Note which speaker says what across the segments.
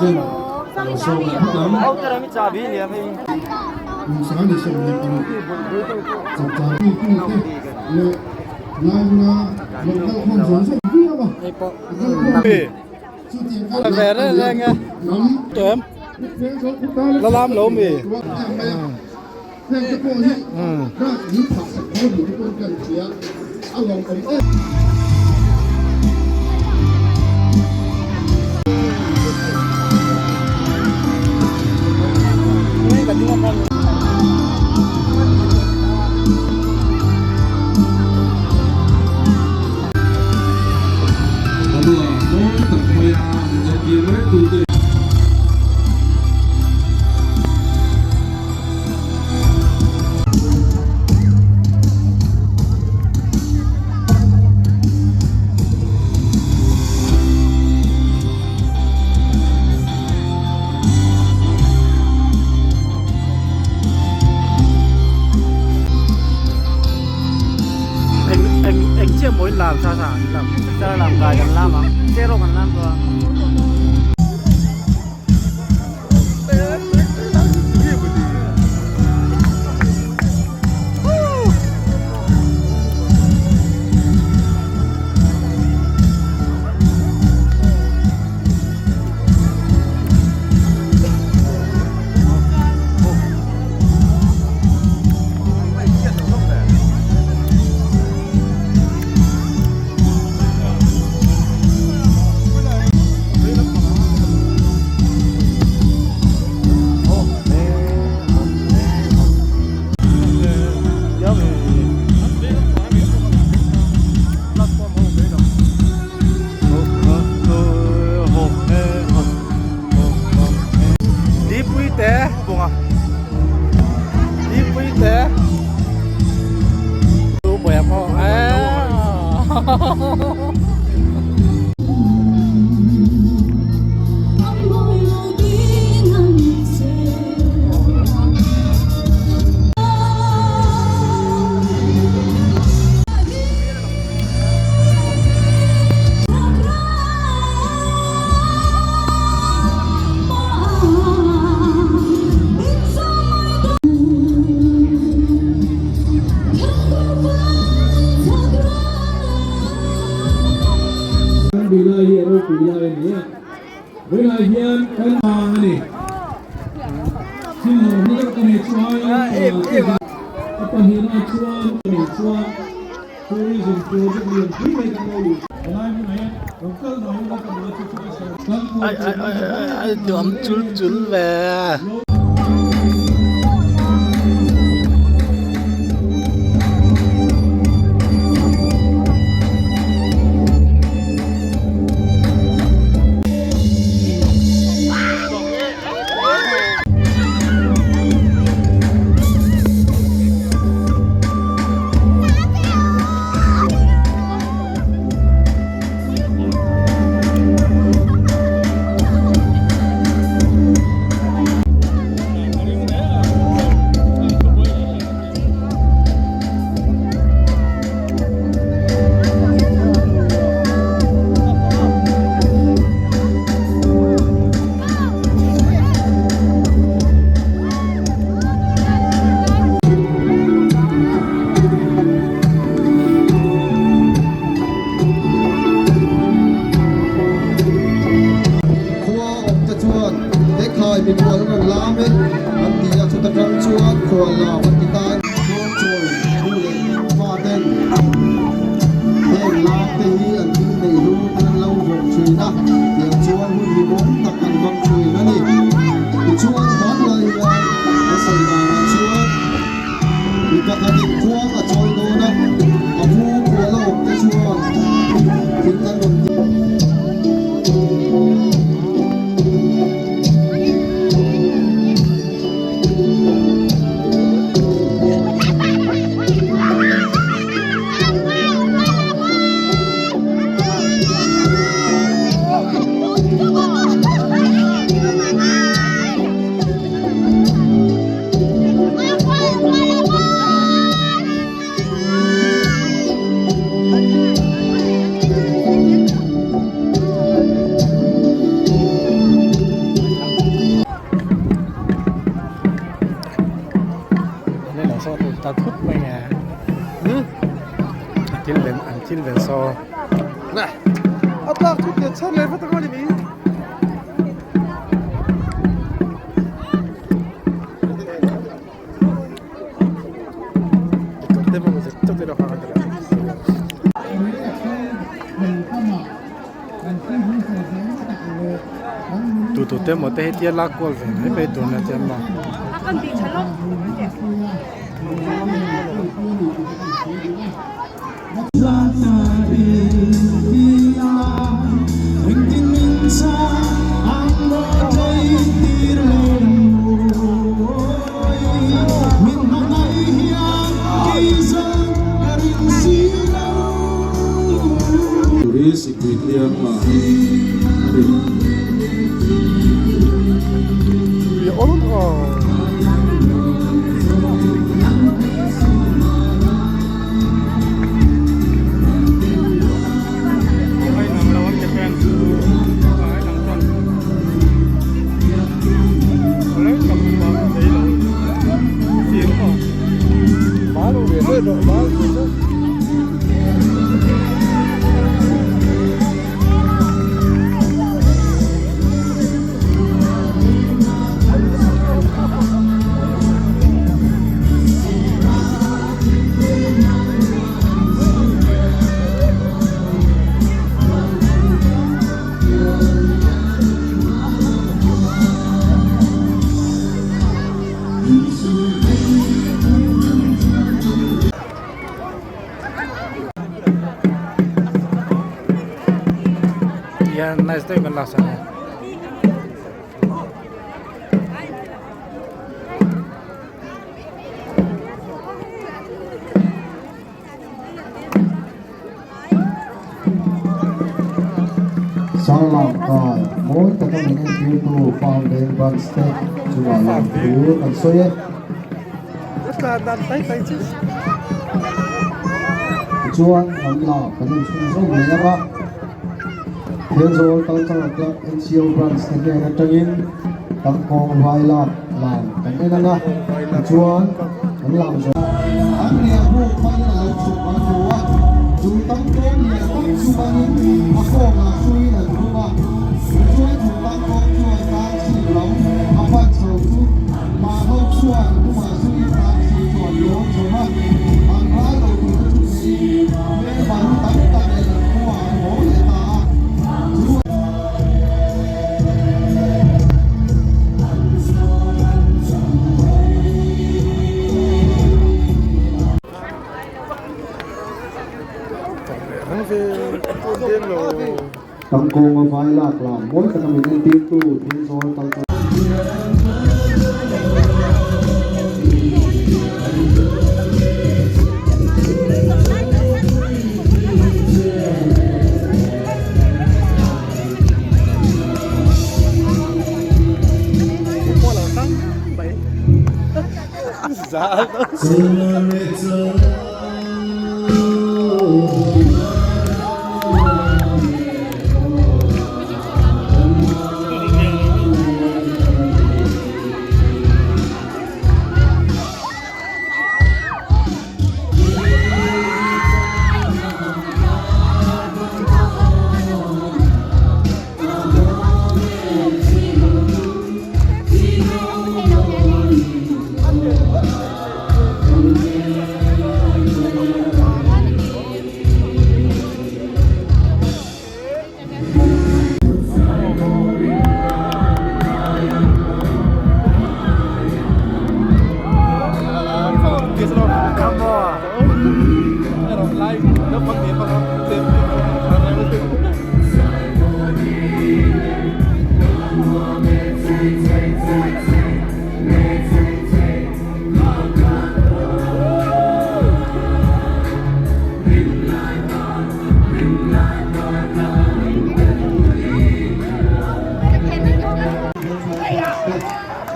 Speaker 1: ten ka lo sawm leh phawt ang. Kum sangni 16 chapchar tute leh Laimuna lo kal khawm zawng zawng viau a, a kal khawm chutiang kal lam
Speaker 2: La lam lo mi.
Speaker 1: Heng te pawh hi grass min phah sak tho ni te pawn kan hria a lawm awm em.
Speaker 3: Lalua mawi tak maia min entir mek tute.
Speaker 2: Eng eng eng chiah maw in lam sa sa an lam.
Speaker 4: Sir lam kai kan lam ang. Zero kan lam tawh a.
Speaker 2: Dipui te bunga Dipui te Tu bawia pawh
Speaker 3: Kan hi a ropui lai a ni a, vawiinah hian kan vang a ni. Thil hlawm hla deuh ka nei chu aiin a pahnihna chuan ka nei chuan Tourism project lian pui mai kan lo luh helai hmunah hian lo kal mai ila ka duh a chu chu ka sawi kan
Speaker 2: Ai ai ai ai ai nuam chul chul ve. saw a ta thut mai nge a thil ven an thil ven saw
Speaker 1: A tlak thut leh chhan leh vat ang a ni.
Speaker 2: Tu tu te maw te hi tia lak kual ve mai mai tur na chuan maw. Hian nice deuh kan lak sak a.
Speaker 1: Sarlam kai mawi taka min entirtu Farm Veng Branch te chungah lawmthu kan sawi e. Tichuan lam lah kan inchhunzawm leh ang a, Thenzawl Cultural Club NCO Branch te hnen atangin Tangkawng vai lak lam kan en ang a, tichuan kan lam zawh. An riah buk hmangin a lo chhuk an hmu a, chu tangkawng lian tak chu hmangin a kawngah hruiin an hung a, tichuan chu tangkawng chuan tang chhip lam a pan chho chu mahho chuan tumah hruiin tang chhip chu an lawm chho a, an ral lo tur te chu theiin hmelma lu tam tak leh an khuaah an haw leh ta a, chu. Tangkawnga vai lak lam mawi taka min entirtu Thenzawl kal.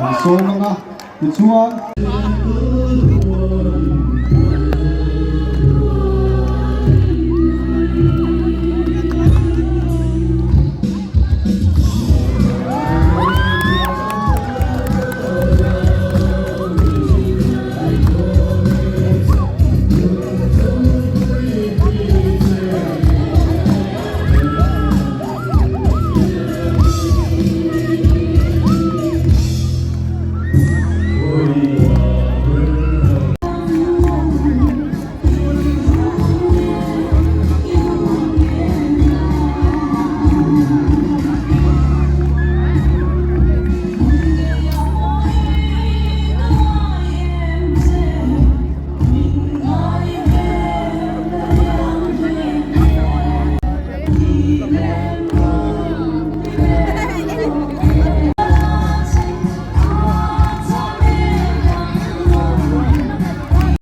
Speaker 1: Kan sawm ang a, tichuan.